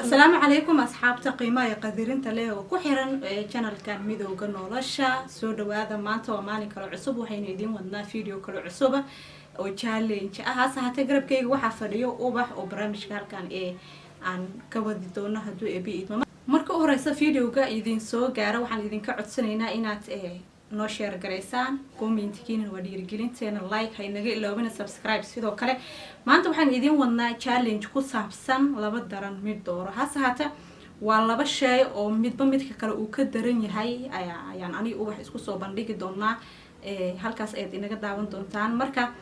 Asalaamu calaykum, asxaabta qiimaha iyo qadirinta leh oo ku xiran channelkan Midowga Nolosha. Soo dhawaada. Maanta waa maalin kale cusub, waxaynu idiin wadnaa video kale cusuba oo challenge ah. Hase haatee, garabkayga waxaa fadhiyo Ubax oo barnaamijka halkan ee aan ka wadi doono hadduu Eebbe idmo. Marka u horeysa videoga idin soo gaara, waxaan idinka codsanaynaa inaad noo share garaysaan, commentkiina waa dhiirigelinteena, like haynaga iloobina, subscribe sidoo kale. Maanta waxaan idiin wadnaa challenge ku saabsan laba daran mid dooro. Hase haate, waa laba shay oo midba midka kale uu ka daran yahay ayaan aniga Ubax isku soo bandhigi doonaa. Halkaas ayaad inaga daawan doontaan. Marka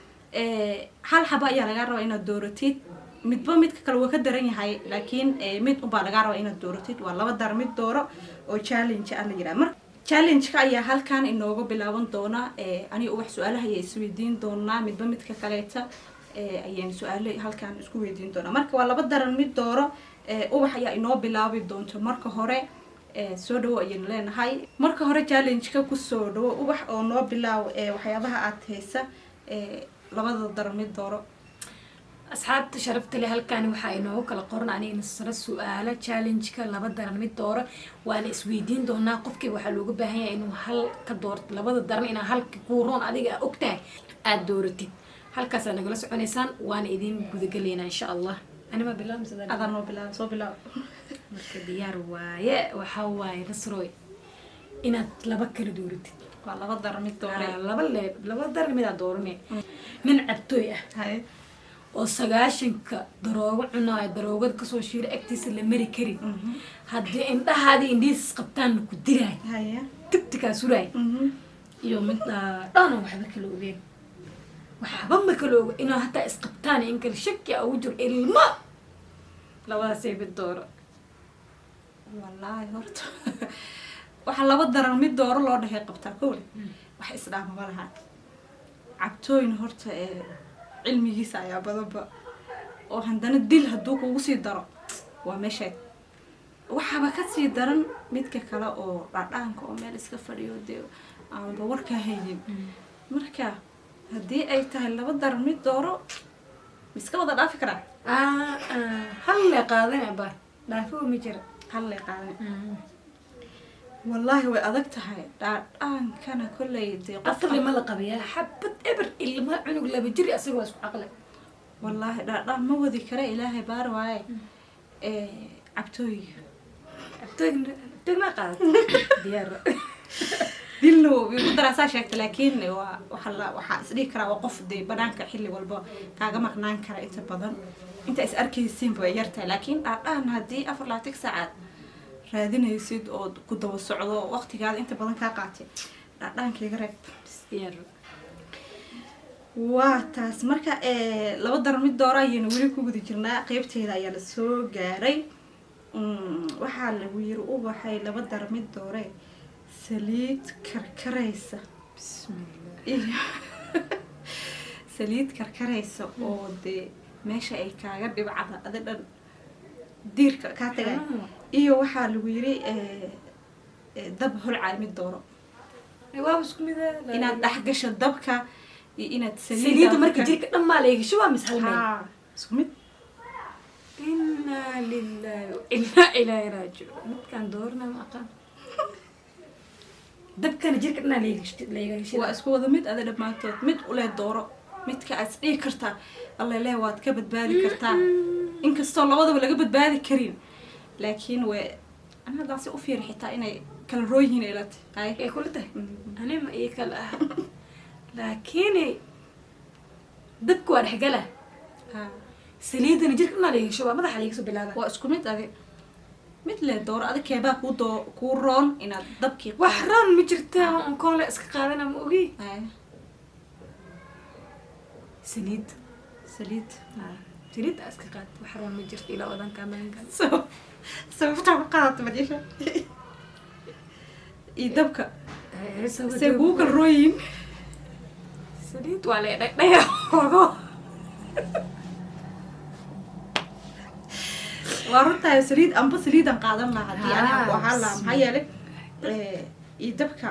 hal xaba ayaa lagaa rabaa inaad dooratid. Midba midka kale waa ka daran yahay, laakiin mid unbaa lagaa rabaa inaad dooratid. Waa laba daran mid dooro oo challenge ah la yidhaha. Marka challenge-ka ayaa halkan inooga bilaaban doona. Aniga Ubax su-aalaha ayaa isweydiin doonaa, midba midka kaleeta ayaan su-aalo halkan isku weydiin doonaa. Marka waa laba daran mid dooro. Ubax ayaa inoo bilaabi doonto. Marka hore soo dhawo ayaynu leenahay. Marka hore challenge-ka kusoo dhawo, Ubax, oo noo bilaaw waxyaabaha aad haysa labada daran mid dooro. Asxaabta sharafta leh, halkaani waxaa inoogu kala qoran aniga Nasro su-aalo challenge-ka laba daran mid dooro, waana isweydiin doonaa. Qofkii waxaa looga baahan yahay inuu hal ka doorto labada daran, inaa halka kuu roon adiga aa ogtahay aada dooratid. Halkaasaa nagala soconaysaan, waana idiin gudagalaynaa insha Allah. Anima bilaab mise Adaa noo bilaab, soo bilaab. Marka diyaar waaye. Waxaa waaye, Nasroy, inaad laba kala dooratid. Waa laba daran mid doore. Laba le, laba daran midaa doorane: nin cabtooy ah oo 90-ka daroogo cunaayo, daroogada kasoo shiira, agtiisa la mari karin, haddii indhahaadii indhihiis qabtaanna ku dilaay, tugtikaa suraay, iyo mid dhaano waxba kala ogeen, waxba ma kala oga, inuu hataa isqabtaan in kale shaki a ugu jiro ilmo. Labadaasay mid dooro. Wallaahi horta waxaa laba daran mid dooro loo dhexey qabtaa kowle wax isdhaama ma laha. Cabtooyin horta ee cilmigiisa ayaa badanba, oo haddana dil hadduu kugu sii daro waa meesheed. Waxaaba kasii daran midka kale oo dhadhaanka oo meel iska fadhiyo, dee aanba warkaa haynin. Marka haddii ay tahay laba daran mid dooro, ma iska wada dhaafi karaa? Hal le qaadan ba, dhaafo ma jira. Hal lay qaadan. Wallaahi way adag tahay. Dhaadhaankana kolley dee qof Aqli ma la qabayaa, xabad eber ilma cunug 2 jir asaga waa isku caqli. Wallaahi dhaadhaan ma wadi kara, Ilaahay baar waaye. Cabtooyiga. Cabtoog ma qaadat, diyaar. Dilna wuu igu daraasaa sheegta, laakiin waa waxa la waxaa isdhihi karaa waa qof dee banaanka xilli walba kaaga maqnaan kara. Inta badan inta is arkaysiinba way yartahay, laakiin dhaadhaan haddii 24 saacaad raadinaysid oo ku daba socdo, waqtigaada inta badan kaa qaatay, dhaadhaanka iga reeb. Diyaar. Waa taas. Marka laba daran mid doora ayaynu weli ku guda jirnaa, qeybteeda ayaa la soo gaaray. Waxaa lagu yiri, Ubaxay, laba daran mid doore: saliid karkaraysa Bismillah. iyo saliid karkaraysa oo dee meesha ay kaaga dhibcada adi dhan diirka kaa tagay, iyo waxaa lagu yiri dab holcaay mid dooro. Waa isku mid. Inaad dhex gasho dabka iyo inaad saliidda marka jirka dhan maa la iga shubaa mise hal meel? Haa, isku mid. Inaa lillahi wa inaa ilaahi raajicuun. Midkaan doorna ma aqaan. Dabkana jirka dhanaa laiga Waa shida. isku wada mid ada dhammaantood. Mid ulee dooro, midka aad isdhihi kartaa allele waad ka badbaadi kartaa, inkastoo labadaba laga badbaadi karin, laakiin way ana haddaan si u fiiri xitaa inay kala roo yihiin ay la tahay. Ay kula tahay, ani ma ii kala ah, laakiin dabka waa dhexgala. Saliidana jirka dhanaa laiga shubaa, madaxa laiga soo bilaaba. Waa isku mid adi. Mid lee dooro adi, keebaa kuu doo kuu roon inaad dabkii Wax roon ma jirta, un koole iska qaadana ma ogi. Saliid. Saliid. Saliid aa iska qaad, wax roon ma jirto ilaa odankaa magankan. So sababtaa ku qaadata madisha iyo dabka see kugu kala roon yihiin? Saliid waa la dhagdhaya ogo. Waa runtahay, saliid amba saliidan qaadan lahaa haddii aniga ku ahaan lahaa, maxaa yeelay iyo dabka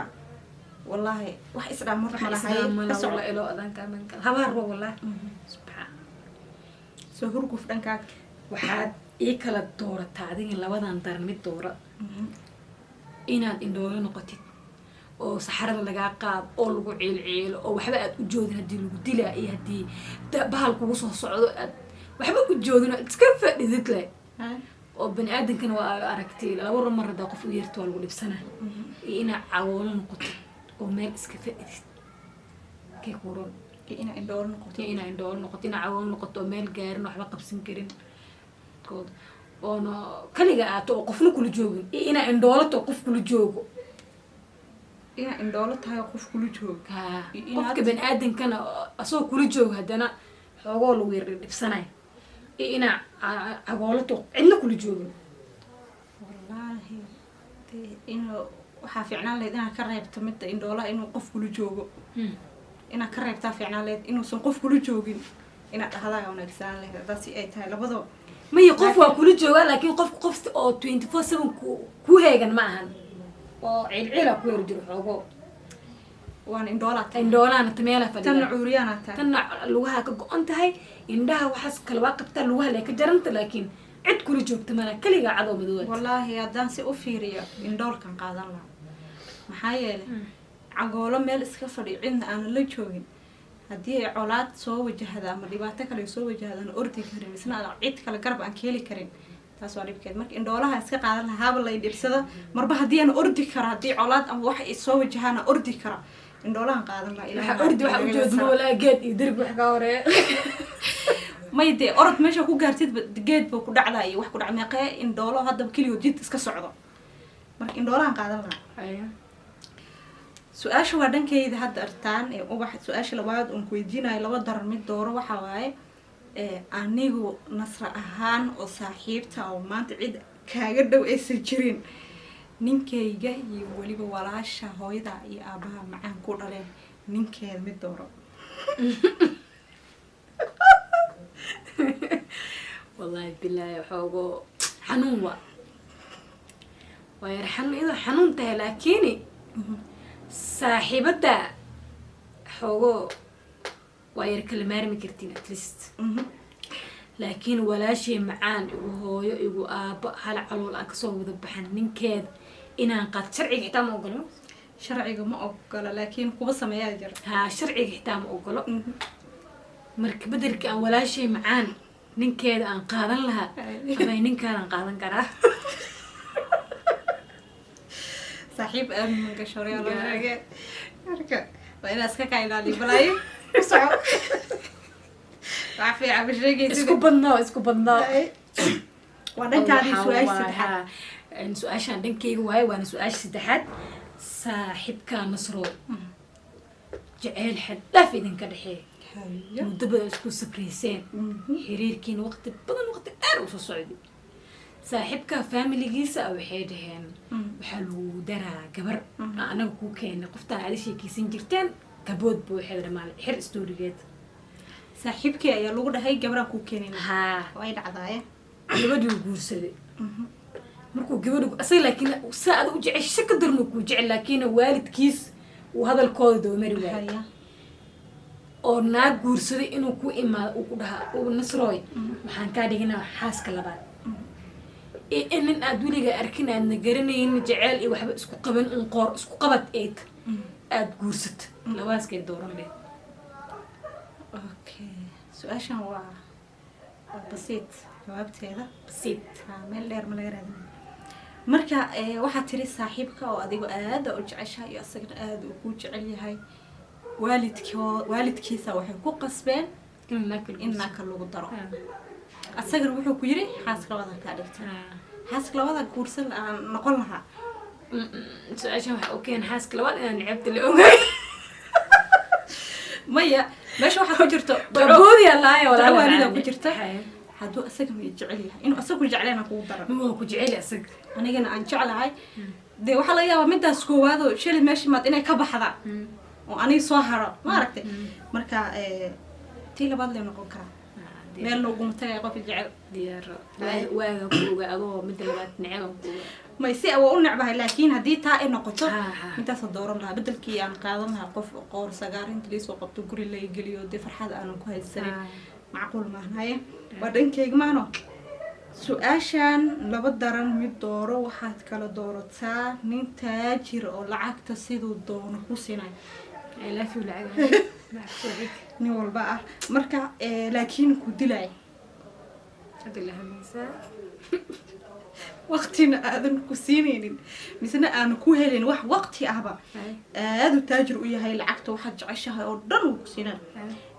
wallaahi wax isdhaam horta malahay. Ka soco. Ilo odankaa magankan habaar wa wallahi, subxaan. Soo hurguf dhankaaga. Waxaad Ii kala doorataa adiga labadan daran mid doora: inaad indhoolo noqotid oo saxarada lagaa qaado oo lagu ciilciilo oo waxba aad u joodin haddii lagu dilaa, iyo haddii bahal kugu soo socdo aad waxba u joodin oo iska fadhidid leh, oo bani aadamkana waa aragtay laba mar haddaa qof u yeerto waa lagu dhibsanaa, iyo inaad cagoolo noqotid oo meel iska fadhidid, kee kuron? Iyo inaa indhoolo noqoto. Iyo inaa indhoolo noqoto, inaa cagoolo noqoto oo meel gaarin, waxba qabsan karin oona kaliga aato oo qofna kula joogin, iyo inaa indhoolato oo qof kula joogo. Inaa indhoolo tahay oo qof kula joogo. Ha. Iyo inaad- Qofka bani aadamkana asagoo kula joogo haddana xoogoo lagu yar dhibsanay, iyo inaa cagoolato cidna kula joogin. Wallaahi dee inuu waxaa fiicnaan lahayd inaad ka reebto midda indhoolaha inuu qof kula joogo. Inaad ka reebtaa fiicnaan lahayd, inuusan qof kula joogin inaad dhahdaa wanaagsanaan lahayd, haddaa si ay tahay labadaba. Maya, qof waa kula joogaa, laakiin qof qof oo 24/7 ku heegan ma ahan oo cilcila ku yar jiro xoogo. Waana indhoolaa tahay. Indhoolaana tameela Tanna fadhiya. Cuuriyaanaa tahay. Tanna lugaha ka go-an tahay, indhaha waxaas kale waa qabtaa, lugaha lee ka jaranta, laakiin cid kula joogta mana, kaligaa cadoo madoowaad. Wallaahi haddaan si u fiiriyo, indhoolkan qaadan lahaa, maxaa yeelay cagoolo meel iska fadhiyo, cidna aanan la joogin, haddii ay colaad soo wajahda ama dhibaato kale ay soo wajahda aan ordi karin, misna aan cid kale garab aan ka heli karin, taas waa dhibkeed. Marka indhoolaha iska qaadan lahaa, haaba lay dhibsada marba haddii aan ordi kara, haddii colaad ama wax ay soo wajahaan aan ordi kara, indhoolahan qaadan lahaa. Ilaahay Waxa ordi waxa ujeed moolaa geed iyo derbi wax ka horeeya. May dee, orod meesha ku gaartidba geed buu ku dhacdaa iyo wax ku dhac. Meeqee indhoolo haddaba keligood jid iska socdo? Marka indhoolahan qaadan lahaa. Su-aasha waa dhankayda hadda artaan ee Ubax. Su-aasha labaad oon ku weydiinayo, laba daran mid dooro, waxaa waaye anigu Nasra ahaan oo saaxiibta oo maanta cid kaaga dhow aysan jirin, ninkayga iyo weliba walaasha hooyada iyo aabaha macaan ku dhaleen ninkeeda, mid dooro. Wallaahi bilaahi, xoogo xanuun waa yar xanuun, iyadoo xanuun tahay, laakiin saaxiibadda xoogo waa yar kala maarmi kartiin at least, laakiin walaashay macaan, igu hooyo igu aabo, hal calool aan kasoo wada baxan, ninkeeda inaan qaad sharciga xitaa ma ogolo. Sharciga ma ogola, laakiin kuwa sameeyaa jira. Haa, sharciga xitaa ma ogolo. Marka bedelka aan walaashay macaan ninkeeda aan qaadan lahaa, ama ninkaadaan qaadan karaa. Saaxiib aamin gashooryaa loo sheegay, marka waa inaa iska kaa ilaaliyo. Balaayo ku soco, wax fiican ma sheegaysid. Isku badnaa, isku badnaa. Waa dhankaadii su-aasha saddexaad. Su-aashaan dhankeyga waaye, waana su-aasha saddexaad. Saaxiibkaa Nasro jeceyl xad dhaaf idinka dhexeeya, muddo badan isku sabrayseen, xiriirkiina waqti badan, waqti dheer usoo socday, saaxiibka faamiligiisa waxay dhaheen waxaa lagu daraa gabar aan anaga kuu keenay, qoftaan aada sheekeysan jirteen gaboodba, waxay dhamaan xir storygeed. Saaxiibkii ayaa lagu dhahay gabaraan kuu keenayna. Haa. Way dhacdaaye. Gabadhii guursaday. Markuu gabadhu asaga, laakiin saa ada u jecesha ka darno kuu jecel, laakiin waalidkiis uu hadalkooda dabamari waayo oo naag guursaday inuu ku imaado uu ku dhahaa uu "Nasrooy, waxaan kaa dhiganaa xaaska labaad", iyo in nin aad weliga arkin, aadna garanaynin, jeceel iyo waxba isku qaban, un qoor isku qabad eed aada guursato, labadaaskay dooran leed? Okay, su-aashan waa basiit jawaabteeda. Basiit. Ha, meel dheer ma laga raadin. Marka waxaad tiri saaxiibka oo adigu aada u jeceshahay iyo asagana aada uu kuu jecel yahay, waalidkoo waalidkiisa waxay ku qasbeen in naag kala in naagka lagu daro, asagana wuxuu ku yiri xaaska labada kaa dhigta. Xaaska labada guursan aan noqon lahaa. Su-aashan waxa u keen xaaska labaad inaan ceebta la ogaay. Maya, meesha waxaa ku jirto waa boodiyaa laaya. Duco Walaal waalida macaan. ku jirta. Hadduu asaga ma jecel yahay, inuu asagu jecleen kugu daran. Ma waa ku jecel asaga. Anigana aan jeclahay dee, waxaa laga yaabaa midaas koowaadoo shali meesha maad inay ka baxda oo aniga soo haro, ma aragtay? Marka tii labaad lee noqon karaa, meel looguma tagay qof jecel. Diyaaro, waaga ku ogaa adoo midda labaad neceb ku ogaa. May, si waa u necbahay, laakiin haddii taa ay noqoto Ha, ha. intaasa dooran lahaa, bedelkii aan qaadan lahaa qof qoor sagaar inta liisoo qabto guri la geliyo, dee farxad aanan ku haysanin. Macquul maahan. Haye, waa dhankeyga maano. Su-aashan laba daran mid dooro. Waxaad kala doorataa nin taajir oo lacagta siduu doono ku sinay, I love you. Lacag. Nin walba ah marka, laakiin ku dilay, Hadda la hamaysaa. waqtina aadan ku siinaynin, misena aanu ku helin wax waqti ahba, aada u taajir u yahay, lacagta waxaad jeceshahay oo dhan uu ku siinay,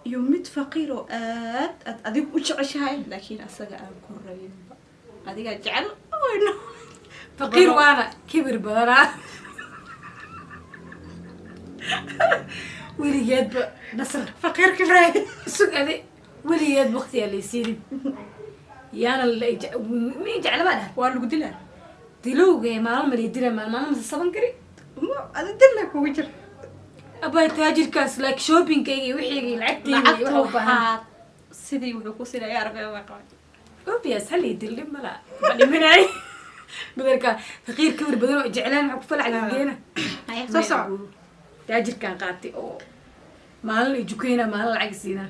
iyo mid faqiir oo aad aad adigu u jeceshahay, laakiin asaga aan ku rabinba, adigaa jecel. Oyno. Faqiir waana kibir badanaa weligeedba, Nasr. Faqiir kibraay. Sug adi, weligeed waqtiyaa laysiinin, yaana la ma jecla baa dhaha. Waa lagu dilaa. Dilowga maalin mali dila, maalin maalin mase saban kari. Ma adi dilla kugu jira. Abaa, taajirkaas like shoppingkayga iyo wixiyga iyo lacagtayda iyo lacagta waxa u baahan. Waxaad sidii wuxuu ku siinaya arabee waa qabay. Obvious, halii dil dhib mala, ma dhiminay. Badarka faqiir kibir badan oo jeclaan waxa ku falacga geena. Soo soco. Taajirkaan qaatay oo maalin i jukeyna, maalin lacag siina.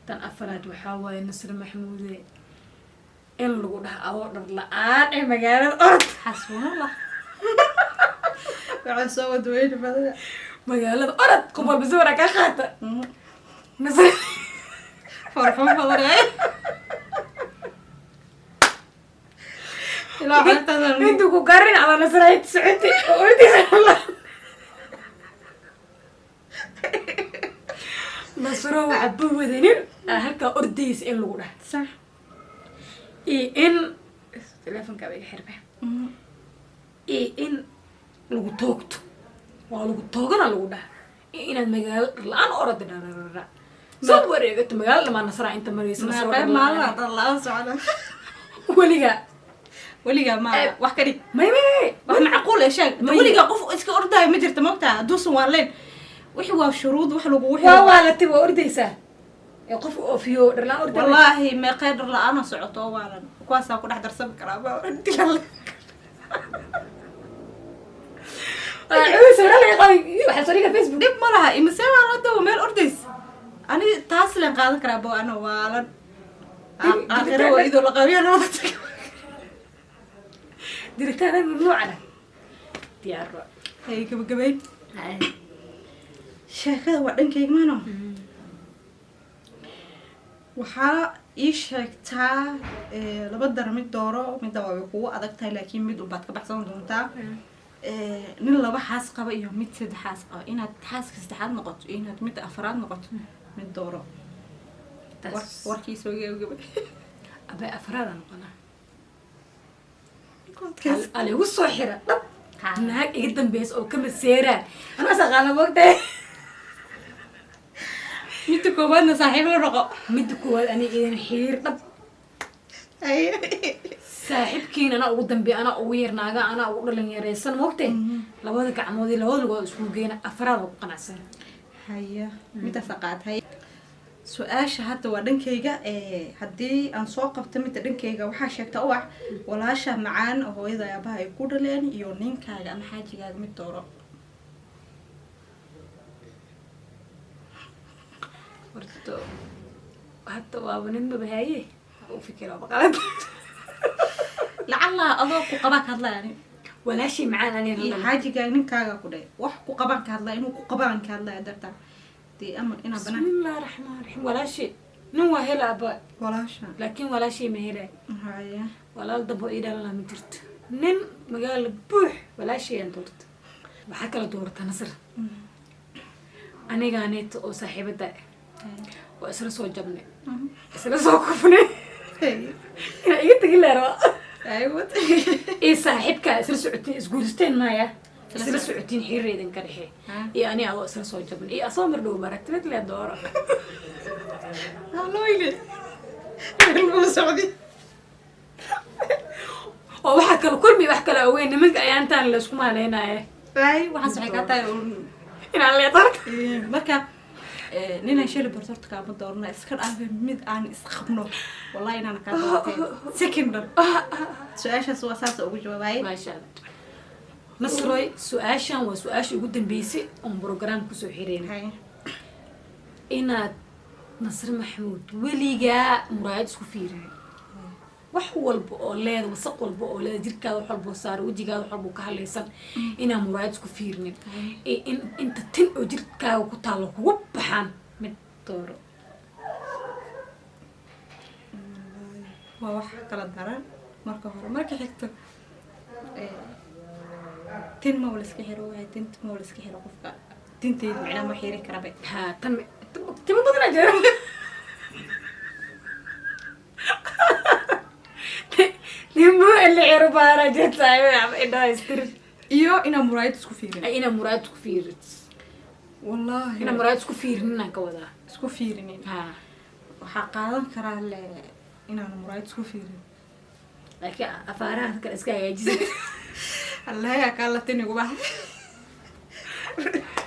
Tan afaraad waxaa waaye, Nasr Maxmuude, in lagu dhaha adoo dhar la-aan ee magaalada orod. Xasbunallah, waxaa soo wadweyni badana. Magaalada orod, qof walba sawira kaa qaata, Nasr. Farxun badan ilaa xogtadan. Intuu ku garin ama Nasrayd socotay oo ordaysa, Nasro waxba wadanin aa halkaa ordaysa in lagu dhaha, iyo in teleefonkaaba iga xirme, iyo in lagu toogto, waa lagu toogana lagu dhaha, iyo inaad magaalo dhar la-aan orada dhararara soo wareegato magaalo dhamaan, Nasraa inta maraysa, Nasro meeqee dhar maalin la'aan. Dhar la-aan socda. Weligaa. Weligaa ma wax ka dhig. May, may, may. Wax macquul eh sheeg. May. Weligaa qof iska ordaayo ma jirta, mogtaa? Hadduusan waa leen wixii waa shuruud wax lagugu waa xiro. Waalatay, waa ordaysaa ee qof oofiyo dhar la-aan orday. Wallaahi meeqee dhar la-aana socoto oo waalan, kuwaasaa ku dhex darsami karaa ma dilal. Waxaa soo dhiga Facebook. Dhib ma laha, imise waa la dawo meel ordays, ani taas leen qaadan karaa bo ana waalan. Aakhira waa idoo la qabiya labada tago. Diritaana mamnuucana diyaaro. Hay, gabagabayn sheekada waa dhankayga maano. Waxaa ii sheegtaa, laba dar mid dooro. Midda waa way kugu adag tahay, laakiin mid unbaad ka baxsan doontaa. Nin laba xaas qaba iyo mid saddex xaas qaba, inaad xaaska saddexaad noqoto iyo inaad midda afraad noqoto, mid dooro. Warkiisoo gabagabay. Abay, afraada noqonaa aligu soo xira dhab naag iga dambeysa oo kama seeraa, anaa saqaana moogtahay. Midda koowaadna saaxiib la noqo. Midda koowaad aniga idin xiriir dhab saaxiibkiin, anaa ugu dambeeya, anaa ugu yar naaga, anaa ugu dhalin yareysan moogtahay, labada gacmood iyo labada lugood iskugu geena, afraad oo ku qanacsan. Haya, midaasa qaatay. Su-aasha hadda waa dhankayga. Haddii aan soo qabto midda dhankayga, waxaa sheegta ubax, walaasha macaan oo hooyada aabaha ay ku dhaleen iyo ninkaaga ama xaajigaaga, mid dooro. Horta hadda waaba nin maba haye u fikira baqalad. Lacallaa adoo ku qabaa ka hadlaya ani. Walaashii macaan aniga iyo xaajigaaga, ninkaaga ku dhe, wax ku qabaan ka hadlaya, inuu ku qabaan ka hadlaya dartaa dee ama inaa banaan. Bismillahi raxmaan raxiim, walaashii nin waa hela aba. Walaasha. Laakiin walaashii ma helay. Haya. Walaal dabo ii dhalana ma jirto, nin magaalo buux, walaashii aan doorta. Waxaa kala doorata, Nasr, anigaa neeta oo saaxiibada waa isla soo jabnay, isla soo kufnay, inaa iga tegi leero, iyo saaxiibkaa isla socotiin, isguursteen maya, isla socotiin, xiriir ka dhexe, iyo ani adoo isla soo jabnay iyo asoo mar dhow maragti, mid lee dooro. Haloyle meel socdi. Oo waxaa kala kulmi wax kala ogeyn nimanka ayaantaan la isku maaleynaya. Ay, waxaas waxay kaa tahay uun inaan lee doorto. Marka ninaan shali barto horta kaama doorna, iska dhaafe mid aan isqabno, wallahi inaan kaa doorteen second dhan. Su-aashaas waa saasa ugu jawaabayay. Maasha Allah, Nasroy, su-aashan waa su-aasha ugu dambeysay oon program kusoo xireyna. Hay. Inaad, Nasre Maxamuud, weligaa muraayad isku fiirinin. Wax walba oo leeda, wasaq walba oo leeda, jirkaada wax walba oo saara, wejigaada wax walba oo ka hadlaysan, inaa muraayad isku fiirinin iyo in inta tin oo jirkaaga ku taalo kugu baxaan, mid dooro. Waa wax kala daran marka hore. Marka xigto, tin ma wala iska xiro, waxay tinta ma wala iska xiro qofka, tintayda micnaha ma xiri karabe. Ha, tan timo badanaa jira, timo la xiro badanaa jirta, indhaha istirin. Iyo inaa muraayad isku fiirin. Ay, inaa muraayad isku fiirid. Wallahi inaa muraayad isku fiirinin aan ka wadaa. Isku fiirinin. Ha. Waxaa qaadan karaa le inaan muraayad isku fiirin. Laakiin afaaraha kale iska hagaajisa. Allaha kaa la tinigu bax.